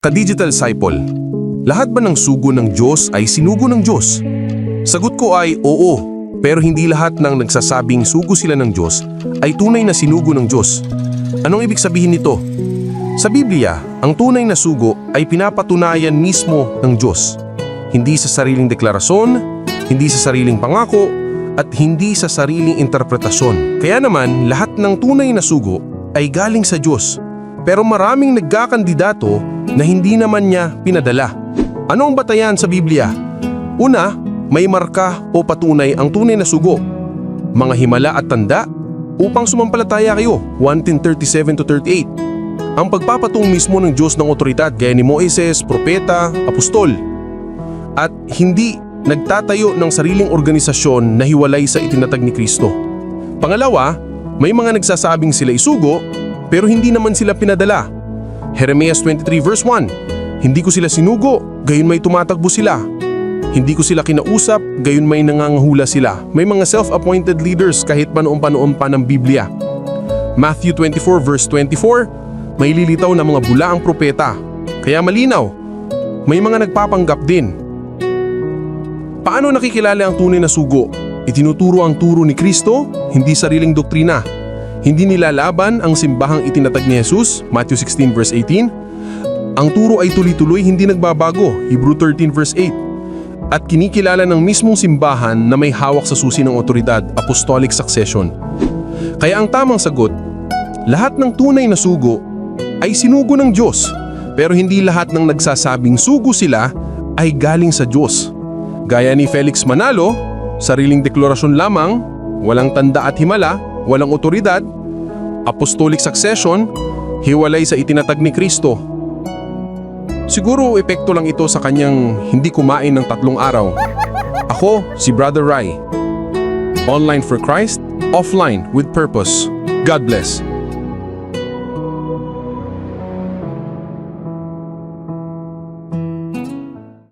Ka-Digital Disciple, lahat ba ng sugo ng Diyos ay sinugo ng Diyos? Sagot ko ay oo, pero hindi lahat ng nagsasabing sugo sila ng Diyos ay tunay na sinugo ng Diyos. Anong ibig sabihin nito? Sa Biblia, ang tunay na sugo ay pinapatunayan mismo ng Diyos. Hindi sa sariling deklarasyon, hindi sa sariling pangako, at hindi sa sariling interpretasyon. Kaya naman, lahat ng tunay na sugo ay galing sa Diyos. Pero maraming nagkakandidato na hindi naman niya pinadala. Ano ang batayan sa Biblia? Una, may marka o patunay ang tunay na sugo. Mga himala at tanda upang sumampalataya kayo, 1:37-38. Ang pagpapatong mismo ng Diyos ng otoridad gaya ni Moises, propeta, apostol. At hindi nagtatayo ng sariling organisasyon na hiwalay sa itinatag ni Kristo. Pangalawa, may mga nagsasabing sila ay sugo pero hindi naman sila pinadala. Jeremias 23 verse 1, "Hindi ko sila sinugo, gayon may tumatagbo sila. Hindi ko sila kinausap, gayon may nangangahula sila." May mga self-appointed leaders kahit pa noong panahon pa ng Biblia. Matthew 24 verse 24, may lilitaw na mga bulaang propeta. Kaya malinaw, may mga nagpapanggap din. Paano nakikilala ang tunay na sugo? Itinuturo ang turo ni Kristo, hindi sariling doktrina. Hindi nilalaban ang simbahang itinatag ni Jesus, Matthew 16 verse 18. Ang turo ay tuloy-tuloy, hindi nagbabago, Hebrew 13 verse 8. At kinikilala ng mismong simbahan na may hawak sa susi ng otoridad, apostolic succession. Kaya ang tamang sagot, lahat ng tunay na sugo ay sinugo ng Diyos. Pero hindi lahat ng nagsasabing sugo sila ay galing sa Diyos. Gaya ni Felix Manalo, sariling deklarasyon lamang, walang tanda at himala, walang otoridad, apostolic succession, hiwalay sa itinatag ni Kristo. Siguro epekto lang ito sa kanyang hindi kumain ng 3 araw. Ako, si Brother Rai. Online for Christ, offline with purpose. God bless.